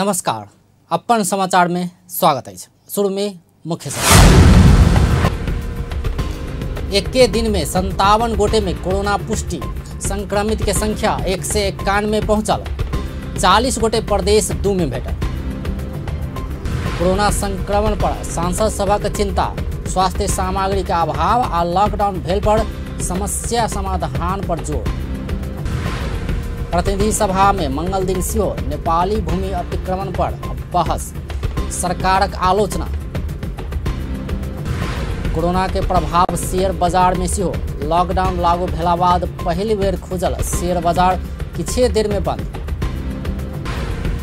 नमस्कार, अपन समाचार में स्वागत है। शुरू में मुख्य समाचार। एक के दिन में 57 गोटे में कोरोना पुष्टि, संक्रमित के संख्या 191 पहुंचल। 40 गोटे प्रदेश 2 में भेटल। कोरोना संक्रमण पर सांसद सभा के चिंता, स्वास्थ्य सामग्री का अभाव आ लॉकडाउन भेल पर समस्या समाधान पर जोर। प्रतिनिधि सभा में मंगल दिन सियो नेपाली भूमि अतिक्रमण पर बहस, सरकारक आलोचना। कोरोना के प्रभाव शेयर बाजार में सियो, लॉकडाउन लागू भेला बाद पहली बेर खुजल शेयर बाजार किछे देर में बंद।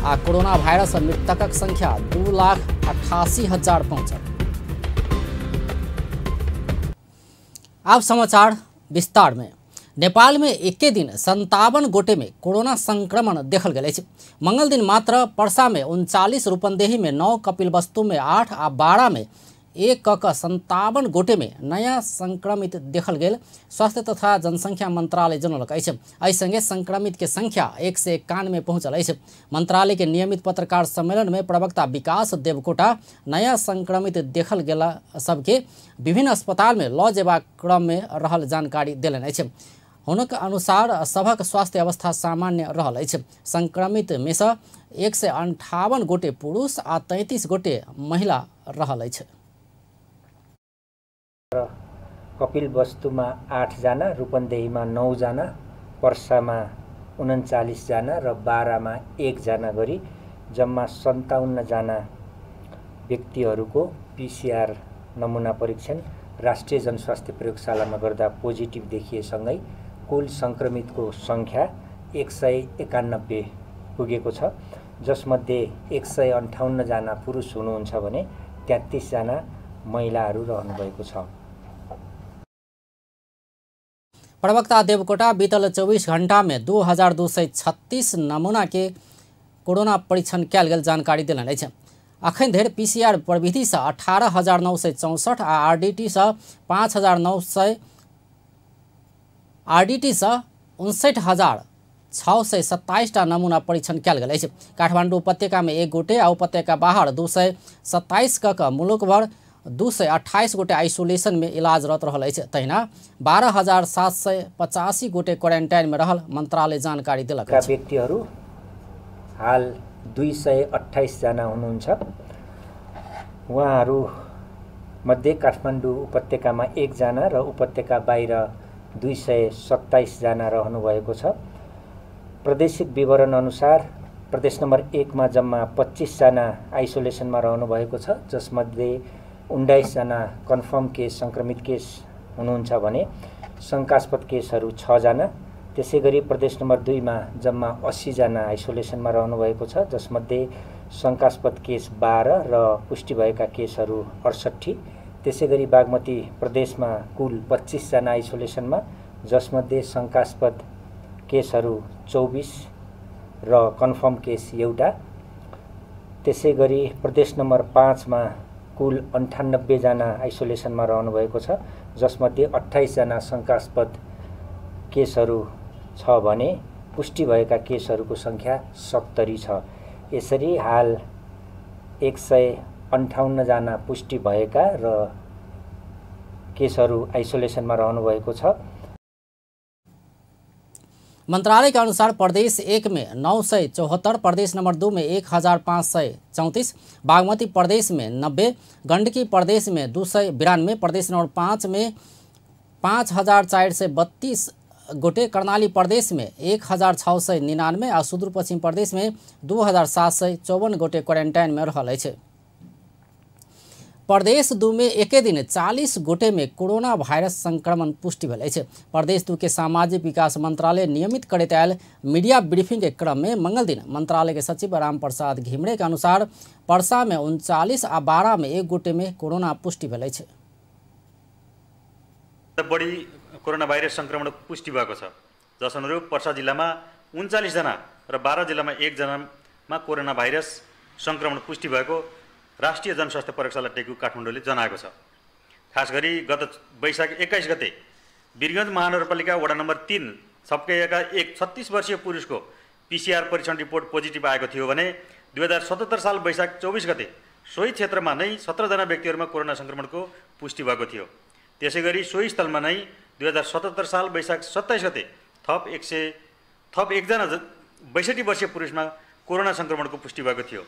आ कोरोना वायरस मृतकक संख्या 2,88,000 पहुंचल। अब समाचार विस्तार में। नेपाल में एके दिन 57 गोटे में कोरोना संक्रमण देखल गेल अछि। मंगल दिन मात्र पर्सा में 39, रूपन्देही में 9, कपिलवस्तु में 8 आ बारा में 1 क 57 गोटे में नया संक्रमित देखल गेल। स्वास्थ्य तथा जनसंख्या मंत्रालय जनौलक अछि। एहि संगे संक्रमित के संख्या 191 पहुंचल अछि। मंत्रालय के नियमित पत्रकार सम्मेलन में प्रवक्ता विकास देवकोटा नया संक्रमित देखल गेला सबके विभिन्न अस्पताल में लऽ जेबाक क्रम में रहल जानकारी देलनि अछि। हुनक अनुसार सभक स्वास्थ्य अवस्था सामान्य रहल अछि। संक्रमित में से 158 गोटे पुरुष आ 33 गोटे महिला रहल अछि। कपिलवस्तु में 8 जना, रूपन्देही में 9 जना, पर्सा में 39 जना र बारा में 1 जना गरी जम्मा 57 जना व्यक्तिहरूको पीसीआर नमूना परीक्षण राष्ट्रिय जनस्वास्थ्य प्रयोगशाला में गर्दा पोजिटिभ देखिएसँगै कुल संक्रमित को संख्या 191 पुगेको छ, जसमध्ये 158 जना पुरुष हुनुहुन्छ भने 33 जना महिलाहरू रहनुभएको छ। प्रवक्ता देवकोटा बीतल 24 घंटा में 2236 नमूना के कोरोना परीक्षण कयल गेल जानकारी देलनि अछि। अखन धरि पीसीआर प्रविधि से 18,964 आ आरडीटी से 59,627 टा नमूना परीक्षण कयल गेल अछि। काठमांडू उपत्यका में 1 गोटे आ उपत्यका बाहर 227 क मुलुक भर 228 गोटे आइसोलेशन में इलाजरत रहल अछि। तहिना 12,785 गोटे क्वारेन्टाइन में रहल मंत्रालय जानकारी देलक अछि। व्यक्तिहरू हाल 228 जना हुनुहुन्छ। उहाँहरू मध्ये काठमाडौँ उपत्यकामा 1 जना र उपत्यका बाहिर 227 जना रहनुभएको छ। प्रादेशिक विवरण अनुसार प्रदेश नम्बर 1 मा जम्मा 25 जना आइसोलेसनमा रहनुभएको छ, जसमध्ये 19 जना कन्फर्म केस संक्रमित केस हुनुहुन्छ भने शंकास्पद केसहरू 6 जना। त्यसैगरी प्रदेश नम्बर 2 मा जम्मा 80 जना आइसोलेसनमा रहनुभएको छ, जसमध्ये शंकास्पद केस 12 र पुष्टि भएका केसहरू 68। त्यसैगरी बागमती प्रदेशमा कुल 25 जना आइसोलेसनमा, जसमध्ये शंकास्पद केसहरू 24 र कन्फर्म केस एउटा। त्यसैगरी प्रदेश नम्बर 5 मा कुल 98 जना आइसोलेसनमा रहनुभएको छ, जसमध्ये 28 जना शंकास्पद केसहरू छ भने पुष्टि भएका केसहरूको संख्या 70 छ। यसरी हाल 158 जना पुष्टि भएका र केसहरू आइसोलेसनमा रहनुभएको छ। मंत्रालय के अनुसार प्रदेश 1 में 974, प्रदेश नंबर 2 में 1,534, बागमती प्रदेश में 90, गंडकी प्रदेश में 292, प्रदेश नंबर 5 में 5,432 गोटे, कर्णाली प्रदेश में 1,699 और सुदूर पश्चिम प्रदेश में 2,754 गोटे क्वारेन्टाइन में रहल अछि। प्रदेश 2 में एके दिन 40 गोटे में कोरोना वायरस संक्रमण पुष्टि भेल अछि। प्रदेश 2 के सामाजिक विकास मंत्रालय नियमित करैत आयल मीडिया ब्रीफिंग के क्रम में मंगल दिन मंत्रालय के सचिव राम प्रसाद घिमरे के अनुसार पर्सा में 39 आ बारा में 1 गोटे में कोरोना पुष्टि भेल अछि। बढी कोरोना भाइरस संक्रमण पुष्टि भएको छ, जसअनुरूप पर्सा जिल्लामा 39 जना र बारा जिल्लामा 1 जनामा कोरोना भाइरस संक्रमण पुष्टि भएको राष्ट्रिय जनस्वास्थ्य प्रयोगशाला टेकु काठमाडौँले जनाएको छ। खास गरी गत वैशाख 21 गते वीरगञ्ज महानगरपालिका वडा नम्बर 3 सप्कैयाका एक 36 वर्षीय पुरुषको पीसीआर परीक्षण रिपोर्ट पोजिटिभ आएको थियो भने 2077 साल वैशाख 24 गते सोही क्षेत्रमा नै 17 जना व्यक्तिहरूमा कोरोना संक्रमणको पुष्टि भएको थियो। त्यसैगरी सोही स्थलमा नै 2077 साल वैशाख 27 गते थप 1 जना 62 वर्षीय पुरुषमा कोरोना संक्रमणको पुष्टि भएको थियो।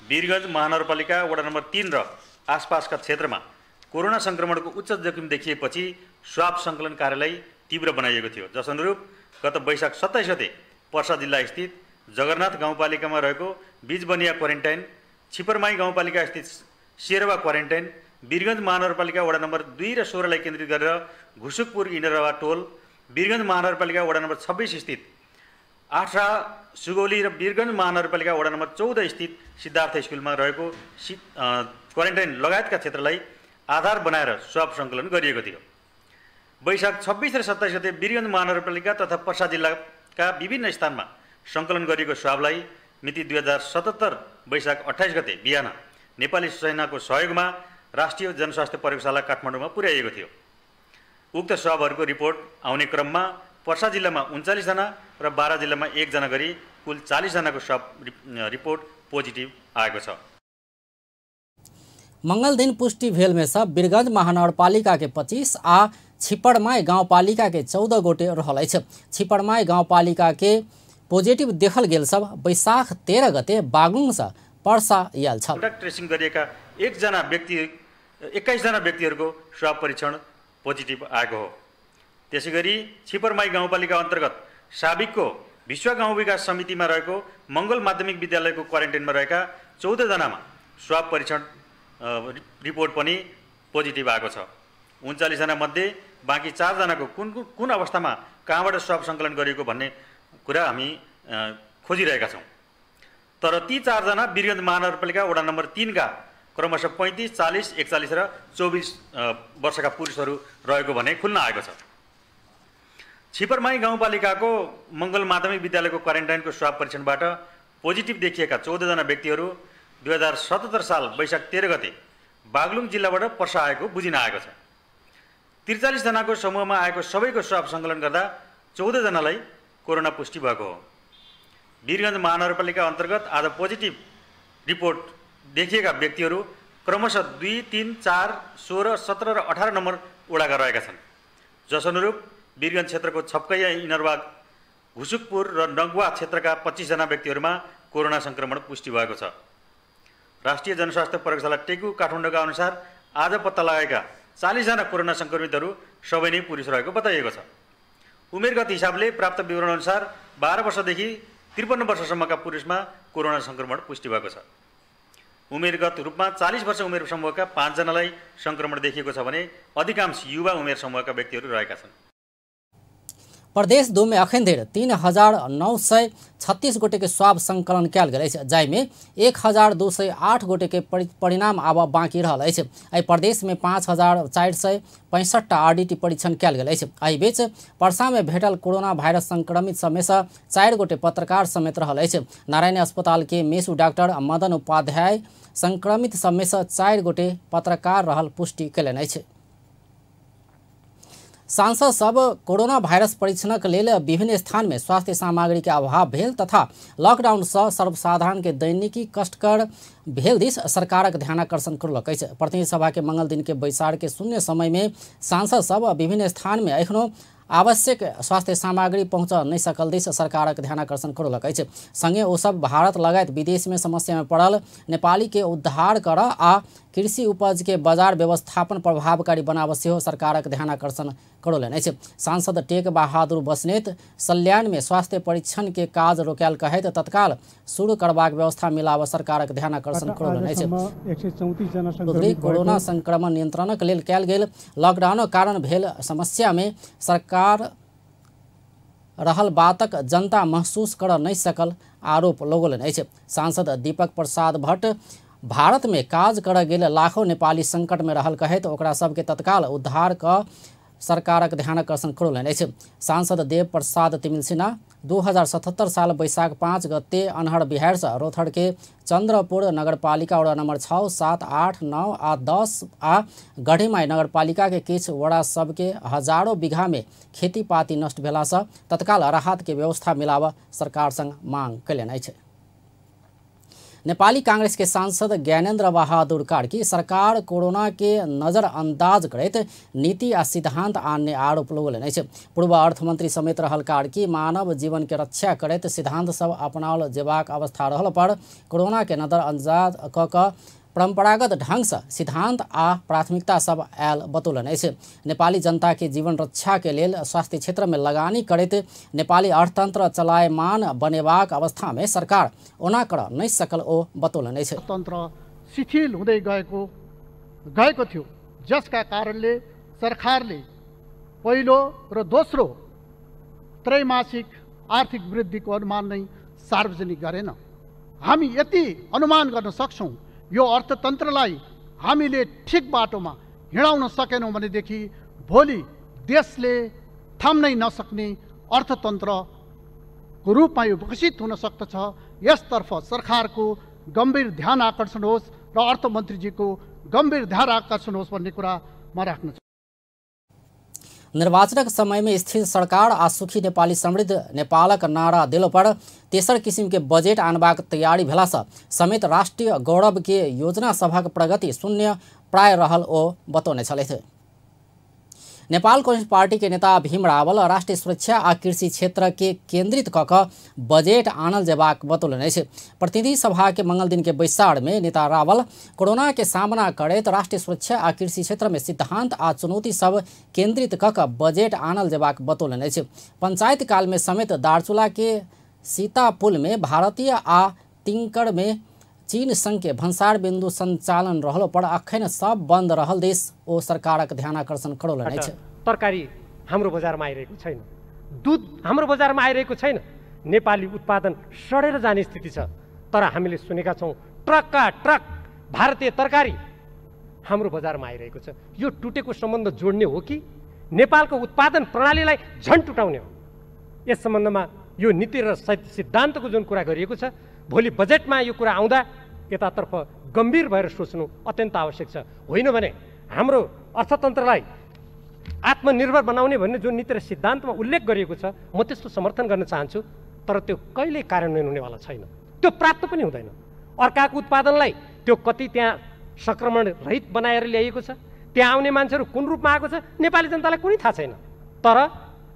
वीरगञ्ज महानगरपालिका वडा नम्बर 3 र आसपासका क्षेत्रमा कोरोना संक्रमणको उच्च जोखिम देखिएपछि स्वाब सङ्कलन कार्यालय तीव्र बनाइएको थियो। जसअनुरूप गत वैशाख 27 गते पर्सा जिल्ला स्थित जगन्नाथ गाउँपालिकामा रहेको बीजबनिया क्वारेन्टाइन, छिपरमाई गाउँपालिका स्थित शेरवा क्वारेन्टाइन, वीरगञ्ज महानगरपालिका वडा नम्बर 2 र 16 लाई केन्द्रित गरेर घुसुकपुर इनरवा टोल, वीरगञ्ज महानगरपालिका वडा नम्बर 26 स्थित आठरा सुगौली र वीरगञ्ज महानगरपालिका वडा नम्बर 14 स्थित सिद्धार्थ स्कुलमा रहेको क्वारेन्टाइन लगायतका क्षेत्रलाई आधार बनाएर स्वाब सङ्कलन गरिएको थियो। वैशाख 26 र 27 गते वीरगञ्ज महानगरपालिका तथा पर्सा जिल्लाका विभिन्न स्थानमा सङ्कलन गरिएको स्वाबलाई मिति 2077 वैशाख 28 गते बिहान नेपाली सेनाको सहयोगमा राष्ट्रिय जनस्वास्थ्य प्रयोगशाला काठमाडौँमा पुर्याइएको थियो। उक्त स्वाबहरूको रिपोर्ट आउने क्रममा पर्सा जिल्लामा 39 जना र बारा जिल्लामा 1 जना गरी कुल 40 जनाको स्वाब रिपोर्ट पोजिटिभ आएको छ। मंगल दिन पुष्टि भेल में सब वीरगंज महानगरपालिका के 25 आ छिपरमाई गाउँपालिका के 14 गोटे रहल अछि। छिपरमाई गाउँपालिका के पॉजिटिव देखल गेल सब वैशाख 13 गते बागलुङ से पर्सा आयल छ। ट्रेसिङ गरिएका 21 जना व्यक्तिहरूको स्वाब परीक्षण पोजिटिभ आएको हो। त्यसैगरी छिपरमाई गाउँपालिका अन्तर्गत साबिकको विश्व गाउँ विकास समितिमा रहेको मङ्गल माध्यमिक विद्यालयको क्वारेन्टाइनमा रहेका 14 जनामा स्वाब परीक्षण रिपोर्ट पनि पोजिटिभ आएको छ। 39 जना मध्ये बाँकी 4 जनाको कुन अवस्थामा कहाँबाट स्वाब सङ्कलन गरिएको भन्ने कुरा हामी खोजिरहेका छौँ। तर ती 4 जना वीरगञ्ज महानगरपालिका वडा नम्बर 3 का क्रमशः 35, 40, 41 र 24 वर्षका पुरुषहरू रहेको भने खुल्न आएको छ। छिपरमाई गाउँपालिकाको मङ्गल माध्यमिक विद्यालयको क्वारेन्टाइनको स्वाब परीक्षणबाट पोजिटिभ देखिएका 14 जना व्यक्तिहरू 2077 साल वैशाख 13 गते बागलुङ जिल्लाबाट पर्सा आएको बुझिन आएको छ। 43 जनाको समूहमा आएको सबैको स्वाब सङ्कलन गर्दा 14 जनालाई कोरोना पुष्टि भएको हो। वीरगञ्ज महानगरपालिका अन्तर्गत आज पोजिटिभ रिपोर्ट देखिएका व्यक्तिहरू क्रमशः 2, 3, 4, 16, 17 र 18 नम्बर वडाका रहेका छन्। जसअनुरूप वीरगञ्ज क्षेत्रको छपकैया इनरवा घुसुकपुर र नगवा क्षेत्रका 25 जना व्यक्तिहरूमा कोरोना सङ्क्रमण पुष्टि भएको छ। राष्ट्रिय जनस्वास्थ्य प्रयोगशाला टेकु काठमाडौँका अनुसार आज पत्ता लागेका 40 जना कोरोना सङ्क्रमितहरू सबै नै पुरुष रहेको बताइएको छ। उमेरगत हिसाबले प्राप्त विवरण अनुसार 12 वर्षदेखि 53 वर्षसम्मका पुरुषमा कोरोना सङ्क्रमण पुष्टि भएको छ। उमेरगत रूपमा 40 वर्ष उमेर समूहका 5 जनालाई सङ्क्रमण देखिएको छ भने अधिकांश युवा उमेर समूहका व्यक्तिहरू रहेका छन्। प्रदेश 2 में अखन धरि 3,936 गोटे के स्वाब संकलन कयल गेल अछि, जाहिमे 1,208 गोटे के परिणाम आब बाँकी रहल अछि। एहि प्रदेश में 5,465 आरडीटी परीक्षण कयल गेल अछि। एहि बीच पर्सा में भेटल कोरोना वायरस संक्रमित समेत 4 गोटे पत्रकार समेत रहल अछि। नारायणी अस्पताल के मेसू डॉक्टर मदन उपाध्याय संक्रमित समेत 4 गोटे पत्रकार रहल पुष्टि कयलनि अछि। सांसद सब कोरोना वायरस परीक्षणक लेल विभिन्न स्थान में स्वास्थ्य सामग्री के अभाव भेल तथा लॉकडाउन से सर्वसाधारण के दैनिकी कष्टकर भेल दिस सरकारक ध्यानाकर्षण करलक अछि। प्रतिनिधि सभा के मंगल दिन के बैसार के शून्य समय में सांसद सब विभिन्न स्थान में एखनो आवश्यक स्वास्थ्य सामग्री पहुँच नहीं सकल दिस सरकारक ध्यानाकर्षण करलक अछि। संगे ओ सब भारत लगायत विदेश में समस्या में पड़ल नेपाली के उद्धार कर आ कृषि उपज के बाजार व्यवस्थापन प्रभावकारी बनाब सेहो सरकारक ध्यानाकर्षण करौलनि अछि। सांसद टेक बहादुर बस्नेत सल्यान में स्वास्थ्य परीक्षण के काज रोकायल कहैत तत्काल शुरू करबाक व्यवस्था मिलाब सरकारक ध्यानाकर्षण करौलनि अछि। कोरोना संक्रमण नियंत्रणक लेल कयल गेल लॉकडाउनक कारण भेल समस्या में सरकार रहल बातक जनता महसूस कर नहीं सकल आरोप लगौलनि अछि। सांसद दीपक प्रसाद भट्ट भारत में काज कर गेल लाखों नेपाली संकट में रहल कहैत ओकरा सबके तत्काल उद्धार क सरकारक ध्यानाकर्षण करौलनि अछि। सांसद देव प्रसाद तिमिल सिन्हा 2077 साल वैशाख 5 गते अनहर बिहार से रोथड़ के चंद्रपुर नगरपालिका वडा नंबर 6, 7, 8, 9 आ 10 आ गढ़ीमाई नगरपालिका के किछ वडा सबके हजारों बीघा में खेती पाती नष्ट भेला से तत्काल राहत के व्यवस्था मिलाब सरकार संग मांग कयलनि अछि। नेपाली कांग्रेस के सांसद ज्ञानेन्द्र बहादुर कार्की सरकार कोरोना के नजरअंदाज करैत नीति आ सिद्धांत आन्ने आरोप लगौलनि अछि। पूर्व अर्थमंत्री समेत रहल कार्की मानव जीवन के रक्षा करैत सिद्धांत सब अपनाओल जेबाक अवस्था रहल पर कोरोना के नजरअंदाज क परंपरागत ढंग से सिद्धांत आ प्राथमिकता सब आयल बतौलनि अछि। नेपाली जनता के जीवन रक्षा के लेल स्वास्थ्य क्षेत्र में लगानी करैत नेपाली अर्थतंत्र चलायमान बनेबाक अवस्था में सरकार ओना कर नहीं सकल ओ बतौलनि अछि। तन्त्र शिथिल हुँदै गएको थियो, जसका कारणले सरकारले पहिलो र दोस्रो त्रैमासिक आर्थिक वृद्धिको अनुमान नै सार्वजनिक गरेन। हामी यति अनुमान गर्न सक्छौं, यो अर्थतन्त्रलाई हामीले ठिक बाटोमा हिँडाउन सकेनौं भनेदेखि भोलि देशले थाम्नै नसक्ने अर्थतन्त्रको रूपमा यो विकसित हुन सक्दछ। यसतर्फ सरकारको गम्भीर ध्यान आकर्षण होस् र अर्थमन्त्रीजीको गम्भीर ध्यान आकर्षण होस् भन्ने कुरा म राख्न चाहन्छु। निर्वाचनक समय में स्थिर सरकार आ सुखी नेपाली समृद्ध नेपालक नारा दिलो पर तेसर किसिम के बजेट आनबाक तैयारी भेला समेत राष्ट्रीय गौरव के योजना सभक प्रगति शून्य प्राय रहल ओ बतौने छलथि। नेपाल कम्युनिस्ट पार्टी के नेता भीम रावल राष्ट्रीय सुरक्षा आ कृषि क्षेत्र के केंद्रित कक बजेट आनल जेबाक बतौलनि अछि। प्रतिनिधि सभा के मंगल दिन के बैसार में नेता रावल कोरोना के सामना करैत राष्ट्रीय सुरक्षा आ कृषि क्षेत्र में सिद्धांत आ चुनौती सब केंद्रित कक बजेट आनल जेबाक बतौलनि अछि। पंचायत काल में समेत दार्चुला के सीतापुल में भारतीय आ तिंकड़ में चीन संघ के भन्सार बिंदु संचालन रहलो पर अखन सब बंद रहल देश ओ सरकारक ध्यान आकर्षण करौलनि अछि। तरकारी हाम्रो बजारमा आइरहेको छैन, दूध हाम्रो बजारमा आइरहेको छैन, नेपाली उत्पादन सडेर जाने स्थिति छ। तर हामीले सुनेका छौं ट्रकका ट्रक भारतीय तरकारी हाम्रो बजारमा आइरहेको छ। यो टुटेको सम्बन्ध जोड्ने हो कि नेपालको उत्पादन प्रणालीलाई झन् टुटाउने हो? यस सम्बन्धमा यो नीति र सिद्धान्तको जुन कुरा गरिएको छ, भोलि बजेटमा यो कुरा आउँदा यतातर्फ गम्भीर भएर सोच्नु अत्यन्त आवश्यक छ। होइन भने हाम्रो अर्थतन्त्रलाई आत्मनिर्भर बनाउने भन्ने जुन नीति र सिद्धान्तमा उल्लेख गरिएको छ, म त्यसको समर्थन गर्न चाहन्छु। तर त्यो कहिले कार्यान्वयन हुनेवाला छैन, त्यो प्राप्त पनि हुँदैन। अर्काको उत्पादनलाई त्यो कति त्यहाँ संक्रमण रहित बनाएर ल्याइएको छ, त्यहाँ आउने मान्छेहरू कुन रूपमा आएको छ नेपाली जनतालाई कुनै थाहा छैन। तर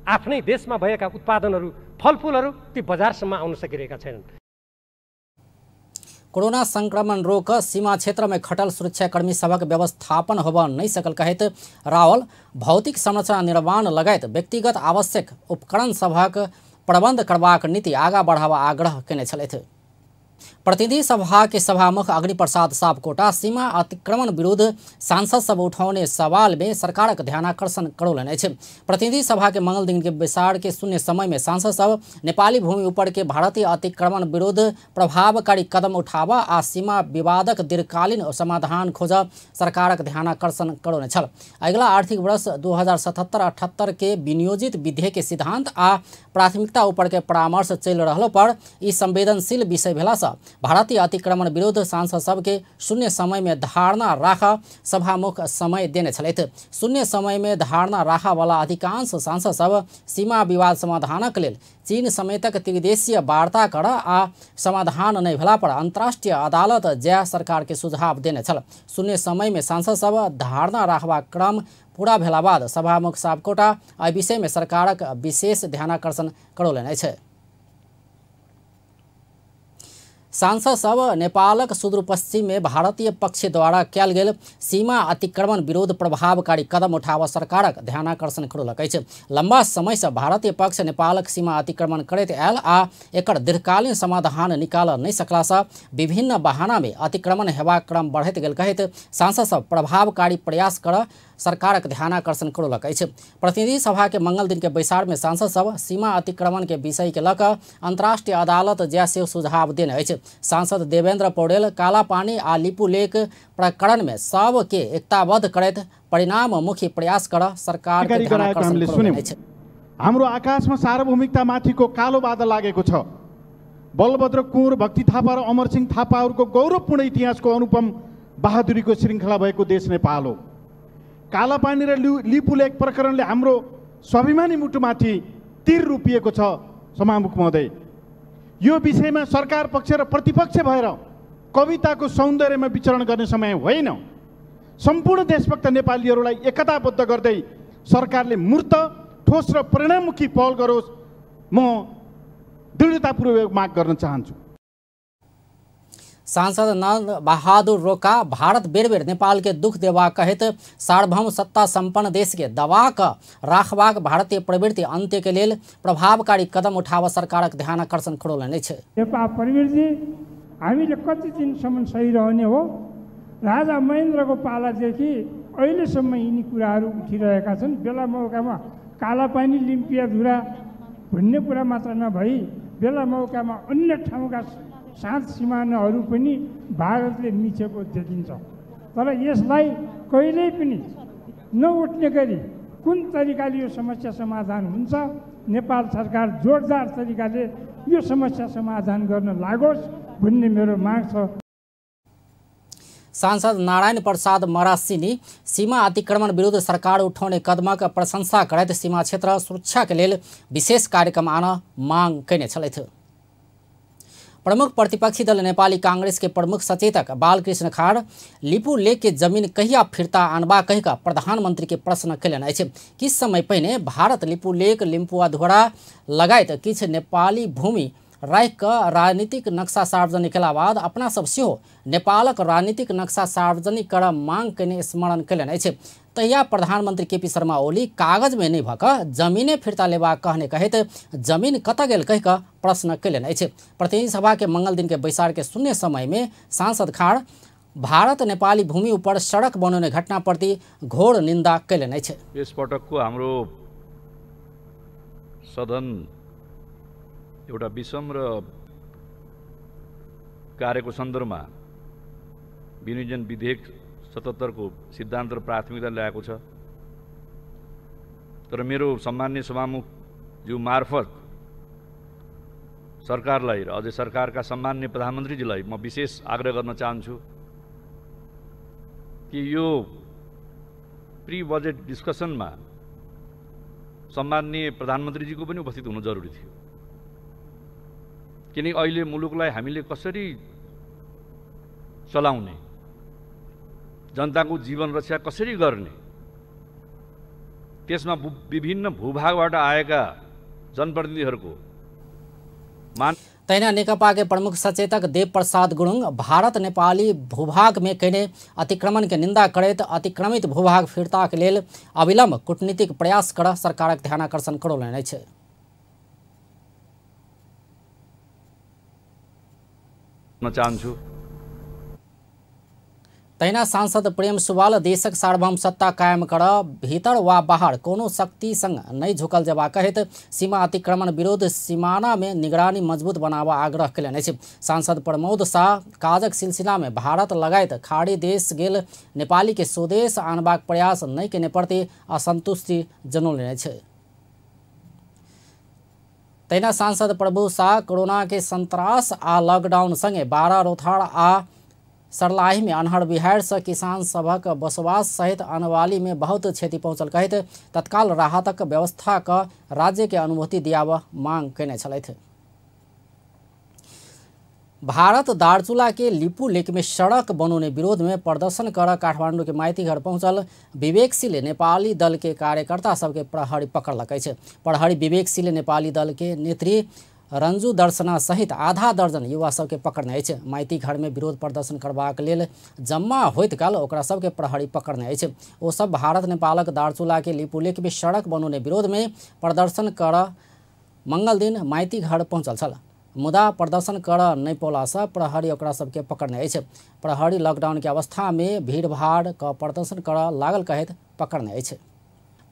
आफ्नै देशमा भएका उत्पादनहरू फलफुलहरू ती बजारसम्म आउन सकिरहेका छैनन्। कोरोना संक्रमण रोक सीमा क्षेत्र में खटल सुरक्षाकर्मी सबक व्यवस्थापन होब नहीं सकल कहत रावल भौतिक संरचना निर्माण लगायत व्यक्तिगत आवश्यक उपकरण सबक प्रबंध करबाक नीति आगा बढ़ावा आग्रह केने छलथि। प्रतिनिधि सभा के सभामुख अग्निप्रसाद सापकोटा सीमा अतिक्रमण विरुद्ध सांसद सब उठाउने सवाल में सरकारक ध्यानाकर्षण करौलनि अछि। प्रतिनिधि सभा के मंगल दिन के बैसार के शून्य समय में सांसद सब नेपाली भूमि ऊपर के भारतीय अतिक्रमण विरुद्ध प्रभावकारी कदम उठावा आ सीमा विवादक दीर्घकालीन समाधान खोज सरकारक ध्यानाकर्षण करौने छल। अगिला आर्थिक वर्ष 2077-78 के विनियोजित विधेयक के सिद्धांत आ प्राथमिकता ऊपर के परामर्श चल रहलो पर ई संवेदनशील विषय भेला से भारतीय अतिक्रमण विरुद्ध सांसद सबके शून्य समय में धारणा राखा सभामुख समय देने छलथि। शून्य समय में धारणा राखा वाला अधिकांश सांसद सब सीमा विवाद समाधानक लेल चीन समेतक त्रिदेशीय वार्ता कर आ समाधान नहीं भेला पर अंतर्राष्ट्रीय अदालत जाय सरकार के सुझाव देने छल। शून्य समय में सांसद सब धारणा राखबा क्रम पूरा भेला बाद सभामुख सापकोटा एहि विषय में सरकारक विशेष ध्यानाकर्षण करौलनि अछि। सांसद सब नेपालक सुदूरपश्चिम में भारतीय पक्ष द्वारा कयल गेल सीमा अतिक्रमण विरोध प्रभावकारी कदम उठाव सरकारक ध्यानाकर्षण करौलक अछि। लंबा समय से भारतीय पक्ष नेपालक सीमा अतिक्रमण करैत आयल आ एकर दीर्घकालीन समाधान निकाल नहीं सकला से विभिन्न बहाना में अतिक्रमण हेबाक क्रम बढ़ैत गेल कहैत सांसद सब प्रभावकारी प्रयास कर सरकारक ध्यानाकर्षण करौलक अछि। प्रतिनिधि सभा के मंगल दिन के बैसार में सांसद सब सीमा अतिक्रमण के विषय के लक अंतर्राष्ट्रीय अदालत जाय से सुझाव देने अछि। सांसद देवेंद्र पौडेल कालापानी आ लिपुलेख प्रकरण में सब के एकताबद्ध करैत परिणाममुखी प्रयास कर सरकार के ध्यानाकर्षण करौलनि अछि। हाम्रो आकाशमा सार्वभौमिकता माथिको कालो बादल लागेको छ। बलभद्र कुँवर भक्ति थापा र अमरसिंह थापाहरूको गौरवपूर्ण इतिहासको अनुपम बहादुरीको श्रृङ्खला भएको देश नेपाल हो। कालापानी र लिपुलेख प्रकरणले हाम्रो स्वाभिमानी मुटुमाथि तीर रोपिएको छ। सभामुख महोदय, यो विषयमा सरकार पक्ष र प्रतिपक्ष भएर कविताको सौन्दर्यमा विचरण गर्ने समय होइन। सम्पूर्ण देशभक्त नेपालीहरूलाई एकताबद्ध गर्दै सरकारले मूर्त, ठोस र परिणाममुखी पहल गरोस्, म दृढतापूर्वक माग गर्न चाहन्छु। सांसद नंद बहादुर रोका भारत बेर बेर नेपाल के दुख देवा कहित सार्वभौम सत्ता संपन्न देश के दबा क राखबाक भारतीय प्रवृत्ति अंत्य के लेल प्रभावकारी कदम उठाव सरकारक ध्यान आकर्षण खडोलने छ। नेपाल प्रवृत्ति हामीले कति दिनसम्म सही रहने हो? राजा महेन्द्रको पालादेखि अहिलेसम्म यिनी कुराहरू उठिरहेका छन्। बेला मौकामा कालापानी, लिम्पियाधुरा भन्ने कुरा मात्र नभई बेला मौकामा अन्य ठाउँका सात सिमानाहरू पनि भारतले मिचेको देखिन्छ। तर यसलाई कहिल्यै पनि नउठ्ने गरी कुन तरिकाले यो समस्या समाधान हुन्छ, नेपाल सरकार जोरदार तरिकाले यो समस्या समाधान गर्न लागोस् भन्ने मेरो माग छ। सांसद नारायण प्रसाद मरासिनी सीमा अतिक्रमण विरुद्ध सरकार उठाउने कदमक प्रशंसा करैत सीमा क्षेत्र सुरक्षा के लेल विशेष कार्यक्रम आन मांग कयने छलथि। प्रमुख प्रतिपक्षी दल नेपाली कांग्रेस के प्रमुख सचेतक बालकृष्ण खाड़ लिपू लेक के जमीन कहिया फिर्ता आनबा कहिका प्रधानमंत्री के प्रश्न कयलनि अछि। किछ समय पहिने भारत लिपू लेक, लिम्पुवाधुरा लगायत किछ नेपाली भूमि राखि कऽ राजनीतिक नक्शा सार्वजनिक कयला बाद अपना सब सेहो नेपालक राजनीतिक नक्शा सार्वजनिक करब मांग कयने स्मरण कयलनि अछि। तहिया प्रधानमंत्री केपी शर्मा ओली कागज में नहीं भऽ कऽ जमीने फिर्ता लेबा कहने कहैत जमीन कतऽ गेल कहि कऽ प्रश्न कयलनि अछि। प्रतिनिधि सभा के मंगल दिन के बैसार के शून्य समय में सांसद खाड़ भारत नेपाली भूमि ऊपर सड़क बनाउने घटना प्रति घोर निंदा कयलनि अछि। यस पटकको हाम्रो सदन एउटा विषम र कार्यको सन्दर्भमा विनियोजन विधेयक 77 को सिद्धान्त र प्राथमिकता ल्याएको छ। तर मेरो सम्माननीय सभामुख ज्यू मार्फत सरकारलाई र अझै सरकारका सम्माननीय प्रधानमन्त्रीजीलाई म विशेष आग्रह गर्न चाहन्छु कि यो प्री बजेट डिस्कसनमा सम्माननीय प्रधानमन्त्रीजीको पनि उपस्थित हुनु जरुरी थियो। किनकि अहिले मुलुकलाई हामीले कसरी चलाउने, जनताको जीवन रक्षा कसरी गर्ने, त्यसमा विभिन्न भूभागबाट आएका जनप्रतिनिधिहरूको तैना नेकपा के प्रमुख सचेतक देव प्रसाद गुरुङ भारत नेपाली भूभाग में कयने अतिक्रमण के निंदा करैत अतिक्रमित भूभाग फिर्ता के लेल अविलंब कूटनीतिक प्रयास कर सरकारक ध्यान आकर्षण करौलनि अछि। चाहन्छु तैना सांसद प्रेम सुवाल देशक सार्वभौम सत्ता कायम कर भीतर वा बाहर कोनो शक्ति संग नहीं झुकल जबा कहित सीमा अतिक्रमण विरोध सीमाना में निगरानी मजबूत बनावा आग्रह कयलनि अछि। सांसद प्रमोद शाह काजक सिलसिला में भारत लगायत खाड़ी देश गेल नेपाली के स्वदेश आनबाक प्रयास नहीं केने प्रति असंतुष्टि जनौलनि अछि। तैना सांसद प्रभु शाह कोरोना के संत्रास आ लॉकडाउन संगे बारा रोथाड़ आ सरलाही में अनहड़ बिहाड़ से किसान सभक बसवास सहित अनवाली में बहुत क्षति पहुंचल कहित तत्काल राहतक व्यवस्था का राज्य के अनुभूति दियाव मांग कयने छलथि। भारत दार्चुला के लिपू लेक में सड़क बनौने विरोध में प्रदर्शन कर काठमांडू के माइतीघर पहुंचल विवेकशील नेपाली दल के कार्यकर्ता सबके प्रहरी पकड़लक अछि। प्रहरी विवेकशील नेपाली दल के नेत्री रंजू दर्शना सहित आधा दर्जन युवा सबके पकड़ने अछि। माइती घर में विरोध प्रदर्शन करबाक लेल जम्मा होइत काल ओकरा सबके प्रहरी पकड़ने अछि। ओ सब भारत नेपालक दार्चुला के लिपू लेक में सड़क बनौने विरोध में प्रदर्शन कर मंगल दिन माइती घर पहुंचल छल। मुदा प्रदर्शन कर नहीं पौला से प्रहरी ओकरा सबके पकड़ने अछि। प्रहरी लॉकडाउन के अवस्था में भीड़ भाड़ का प्रदर्शन कर लागल कहैत पकड़ने अछि।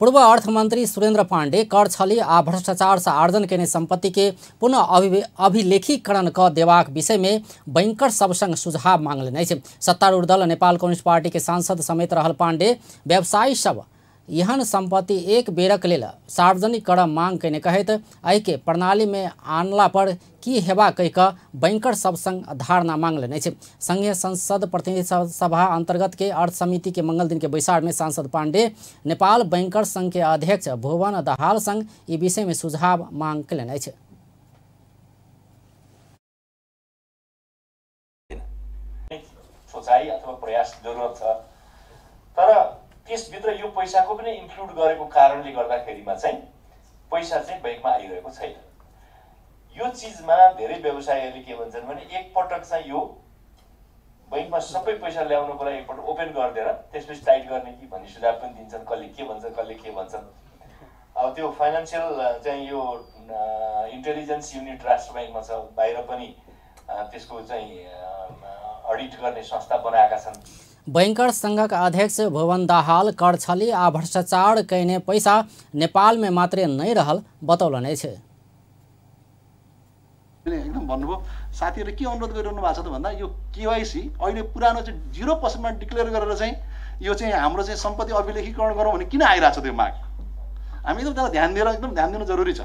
पूर्व अर्थमंत्री सुरेंद्र पांडे कर छली आ भ्रष्टाचार से आर्जन केने संपत्ति के पुनः अभिलेखीकरण क देवाक विषय में बैंकर सब संग सुझाव मांगलनि अछि। सत्तारूढ़ दल नेपाल कम्युनिस्ट पार्टी के सांसद समेत रहल पांडे व्यवसायी सब एहन संपत्ति एक बेरक लेल सार्वजनिक करब मांग कयने कहैत एहि के प्रणाली में आनला पर की हेबा कहि कऽ बैंकर सब संग धारणा मांगलनि अछि। संघीय संसद प्रतिनिधि सभा अंतर्गत के अर्थ समिति के मंगल दिन के बैसार में सांसद पांडे नेपाल बैंकर संघ के अध्यक्ष भुवन दाहाल संग ई विषय में सुझाव मांग कयलनि अछि। जरुरत छ। तर त्यसभित्र यो पैसाको पनि इन्क्लुड गरेको कारणले गर्दाखेरिमा चाहिँ पैसा चाहिँ बैंकमा आइरहेको छैन। यो चिजमा धेरै व्यवसायीहरूले के भन्छन् भने एकपटक चाहिँ यो बैंकमा सबै पैसा ल्याउनुको लागि एकपटक ओपन गरिदिएर त्यसपछि टाइट गर्ने कि भन्ने सुझाव पनि दिन्छन्। कसले के भन्छन्। अब त्यो फाइनान्सियल चाहिँ यो इन्टेलिजेन्स युनिट राष्ट्र बैंकमा छ, बाहिर पनि त्यसको चाहिँ अडिट गर्ने संस्था बनाएका छन्। बैंकर्स संघका अध्यक्ष भुवन दाहाल कर छली आ भ्रष्टाचार कैने पैसा नेपाल में मात्रै नै रहल बतौलने छे। एकदम भन्नुभयो साथीहरूले के अनुरोध गरिरहनु भएको छ त भन्दा यो केवाइसी अहिले पुरानो चाहिँ 0% मा डिक्लेयर गरेर चाहिँ यो चाहिँ हाम्रो चाहिँ सम्पत्ति अभिलेखीकरण गरौँ भने किन आइरहेको छ त्यो माग। हामी एकदम त्यसलाई ध्यान दिनु जरुरी छ।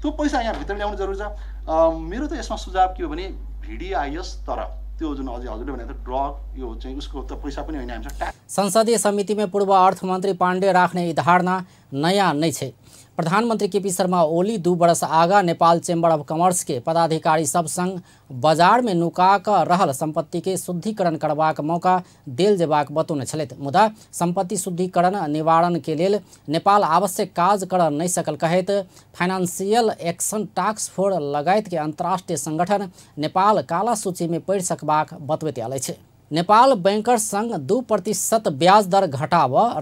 त्यो पैसा यहाँ भित्र ल्याउनु जरुरी छ। मेरो त यसमा सुझाव के हो भने भिडिआइएस तर त्यो जुन अझै हजुरले भने त ड्रग यो चाहिँ उसको त पैसा पनि होइन हामीसँग। संसदीय समिति में पूर्व अर्थमंत्री पांडे राख्ने धारणा नया नहीं छे। प्रधानमंत्री केपी शर्मा ओली 2 वर्ष आगा नेपाल चेम्बर ऑफ कॉमर्स के पदाधिकारी सब संग बाजार में नुका क रहल संपत्ति के शुद्धिकरण करबाक मौका देल जेबाक बतौने छलैथ। मुदा संपत्ति शुद्धिकरण निवारण के लेल नेपाल आवश्यक काज कर नहीं सकल कहैत फाइनेंशियल एक्शन टास्क फोर्स लगायत के अंतर्राष्ट्रीय संगठन नेपाल काला सूची में पड़ सकबाक बतबैत आयल छे। नेपाल बैंकर्स संघ 2% ब्याज दर घटाव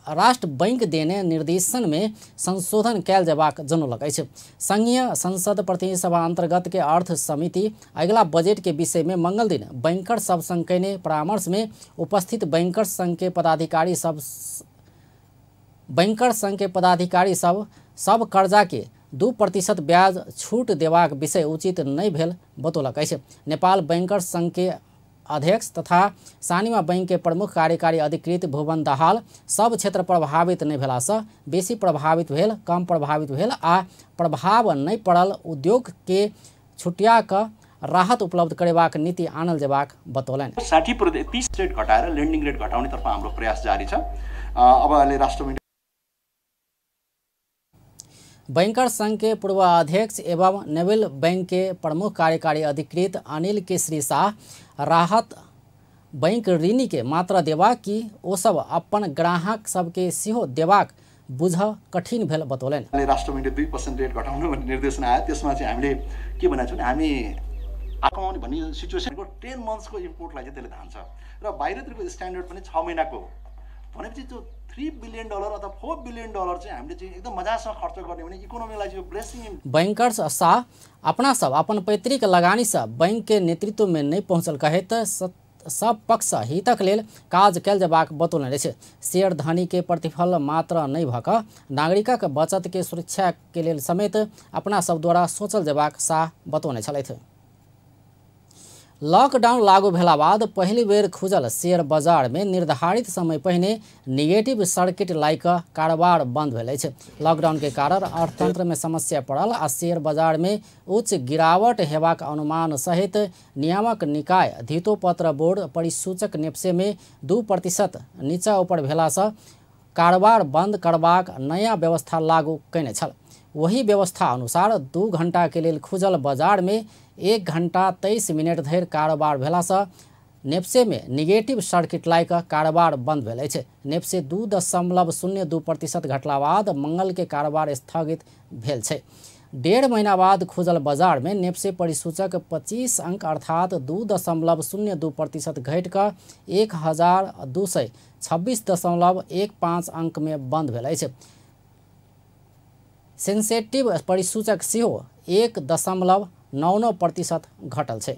राष्ट्र बैंक देने निर्देशन में संशोधन कैल जेबाक जनौलक अछि। संघीय संसद प्रतिनिधि सभा अंतर्गत के अर्थ समिति अगला बजट के विषय में मंगल दिन बैंकर्स सब संघ के परामर्श में उपस्थित बैंकर्स संघ के पदाधिकारी सब कर्जा के 2% ब्याज छूट देवाक विषय उचित नहीं भेल बतौलक अछि। नेपाल बैंकर्स संघ के अध्यक्ष तथा सानिमा बैंक के प्रमुख कार्यकारी अधिकृत भुवन दाहाल सब क्षेत्र प्रभावित नहीं भेलासँ बेसी प्रभावित भेल, कम प्रभावित भेल आ प्रभाव नहीं पड़ल उद्योग के छुटिया क राहत उपलब्ध करेबाक नीति आनल जेबाक बतौलनि। 30 रेट घटाएर लेन्डिङ रेट घटाउनेतर्फ हाम्रो प्रयास जारी छ। अब अहिले राष्ट्र बैंकर्स संघ के पूर्व अध्यक्ष एवं नेवल बैंक के प्रमुख कार्यकारी अधिकृत अनिल केसरी शाह राहत बैंक ऋणी के मात्र देबाक कि ओ सब अपन ग्राहक सबके सेहो देबाक बुझ कठिन भेल बतौलनि। राष्ट्र बैंकले 2% रेट घटाउनु भन्ने निर्देशन आयो। त्यसमा चाहिँ हामीले के भनेको छ भने हामी आकमाउने भन्ने सिचुएसनको 10 मन्थ्सको इम्पोर्टलाई चाहिँ त्यसले धान्छ र बाहिरतिरको स्ट्यान्डर्ड पनि 6 महिनाको भनेपछि त्यो $3 बिलियन अथवा $4 बिलियन चाहिँ हामीले चाहिँ एकदम मजासँग खर्च गर्ने भने इकोनोमीलाई चाहिँ ब्लेसिङ। बैंकर्स शाह अपना सब अपन पैतृक लगानी से बैंक के नेतृत्व में नहीं पहुंचल कहेत सब पक्ष हितक लेल काज कैल जेबाक बतौलनि अछि। शेयर धनी के प्रतिफल मात्र नहीं भक नागरिकक बचत के सुरक्षा के लेल समेत अपना सब द्वारा सोचल जेबाक शाह बतौने छलथि। लॉकडाउन लागू भेला बाद पहली बेर खुजल शेयर बाजार में निर्धारित समय पहिने निगेटिव सर्किट लाइक कारोबार बंद भेल अछि। लॉकडाउन के कारण अर्थतंत्र में समस्या पड़ल आ शेयर बाजार में उच्च गिरावट हेबाक अनुमान सहित नियामक निकाय धितोपत्र बोर्ड परिसूचक नेप्से में 2% नीचा ऊपर भेलासँ कारोबार बंद करबाक नया व्यवस्था लागू कयने छल। वही व्यवस्था अनुसार 2 घंटा के लेल खुजल बाजार में 1 घंटा 23 मिनट धरि कारोबार भेलासँ नेप्से में निगेटिव सर्किट लाइक कारोबार बंद भेल अछि। नेप्से 2.02% घटला बाद मंगल के कारोबार स्थगित भेल छै। 1.5 महीना बाद खुजल बाजार में नेप्से परिसूचक 25 अंक अर्थात 2.02% घटि कऽ 1226.15 अंक में बंद भेल अछि। सेंसेटिव परिसूचक सेहो 1.99% घटल छै।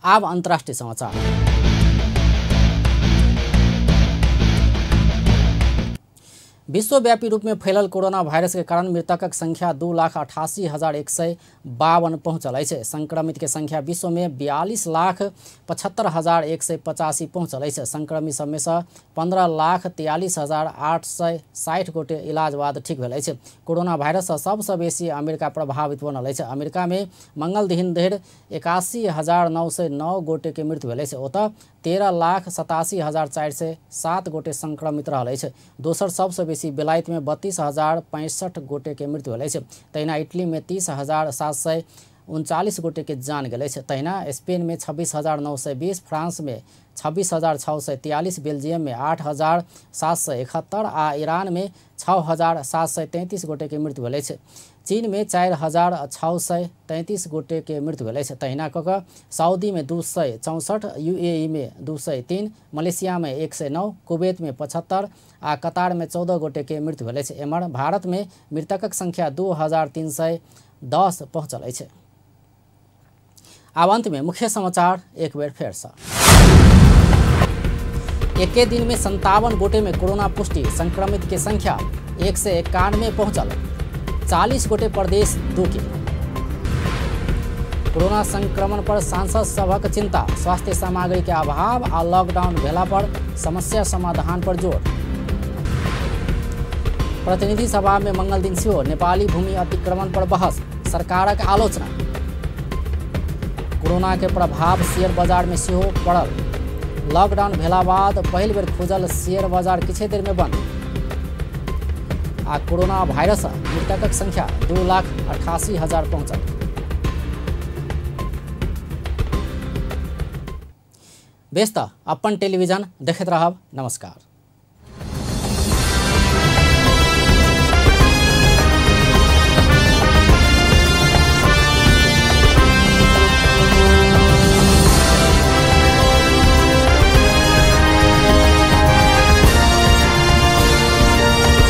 आब अंतर्राष्ट्रीय समाचार। विश्वव्यापी रूप में फैलल कोरोना वायरस के कारण मृतकक संख्या 2,88,152 पहुंचल अछि। संक्रमित के संख्या विश्व में 42,75,185 पहुंचल अछि। संक्रमित सब में से 15,43,860 गोटे इलाज बाद ठीक भेल अछि। कोरोना वायरस से सबसे बेसी अमेरिका प्रभावित बनल अछि। अमेरिका में मंगल दिन धरि 81,909 गोटे के मृत्यु भेल अछि। ओतऽ 13,87,407 गोटे संक्रमित रहल अछि। दोसर सबसे बेसी बेलायत में 32,065 गोटे के मृत्यु भेल अछि। तहिना इटली में 30,700 39 गोटे के जान गए। तहिना स्पेन में 26,920, फ्रांस में 26,643, बेल्जियम में 8,771 आ ईरान में 6,733 गोटे के मृत्यु भेल। चीन में 4,633 गोटे के मृत्यु भेल। तहिना कऽ सऊदी में 264, यूएई में 203, मलेशिया में 109, कुवैत में 75 आ कतार में 14 गोटे के मृत्यु भेल। एम्हर भारत में मृतकक संख्या 2,310 पहुँचल है। आब अंत में मुख्य समाचार एक बेर फेर से। एके दिन में 57 गोटे में कोरोना पुष्टि, संक्रमित की संख्या 191 पहुंचल। 40 गोटे प्रदेश दूके। कोरोना संक्रमण पर सांसद सभक चिंता, स्वास्थ्य सामग्री के अभाव आ लॉकडाउन भेला पर समस्या समाधान पर जोर। प्रतिनिधि सभा में मंगल दिन सेहो नेपाली भूमि अतिक्रमण पर बहस, सरकारक आलोचना। कोरोना के प्रभाव शेयर बाजार में सेहो पड़ल। लॉकडाउन भेला बाद पहिल बेर खुजल शेयर बाजार किछे देर में बंद। आ कोरोना वायरस मृतकक संख्या 2,88,000 पहुंचल। बेस त अपन टेलीविजन देखैत रहब। नमस्कार।